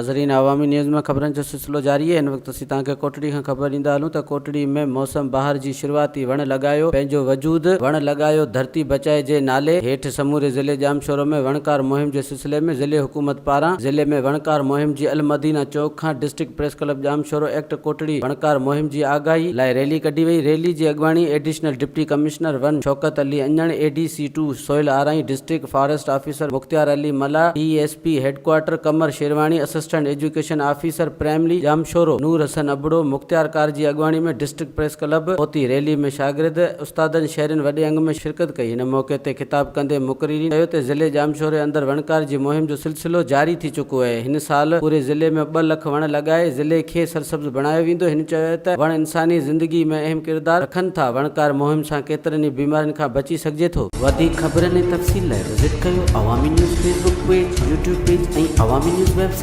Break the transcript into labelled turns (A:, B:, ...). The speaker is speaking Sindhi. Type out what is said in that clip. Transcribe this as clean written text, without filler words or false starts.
A: ناظرين عوامي نيوز ۾ خبرن جو سلسلو جاري آهي هن وقت اسين توهان کي ڪوٽڙي کان خبر ڏيندا هلون ته ڪوٽڙي ۾ موسم بهار جي شروعاتي وڻ لڳايو پنهنجو وجود وڻ لڳايو ڌرتي بچائي جي نالي هيٺ سموري ضلعي ڄامشورو ۾ وڻڪار مهم جي سلسلي ۾ ضلعي حڪومت پاران ضلعي ۾ وڻڪار مهم جي المدينه چوڪ کان district press club Jamshoro act Kotri وڻڪار مهم جي آگاهي لاء ريلي ڪڍي وئي ريلي جي اڳواڻي additional deputy commissioner one Shaukat Ali Unar A D C two Sohail Arain district forest officer Mukhtiar Ali Mallah D S P headquarter Qamar Sherwani, assistant education officer primary Jamshoro Noor Hassan Abro, مختيارڪار جي اڳواڻي ۾ ڊسٽرڪٽ پريس ڪلب پهتي، ريلي ۾ شاگرد، استادن شهرين وڏي انگ ۾ شرڪت ڪئي، هن موقعي تي خطاب ڪندي مقررين چيو ته ضلعي ڄامشوري اندر وڻڪار جي مهم جو سلسلو جاري ٿي چڪو اهي، هن سال پوري ضلعي ۾ ٻه لک وڻ لڳائي ضلعي کي سرسبز بڻايو ويندو، هن چيو ته وڻ انساني زندگي ۾ اهم ڪردار رکن ٿا، وڻڪار مهم سان ڪيترن ئي بيمارين کان بچي سگهجي ٿو. وڌيڪ خبرن ۽ تفصيل لاء وزٽ ڪيو Awami news Facebook page, YouTube page ۽ Awami news website.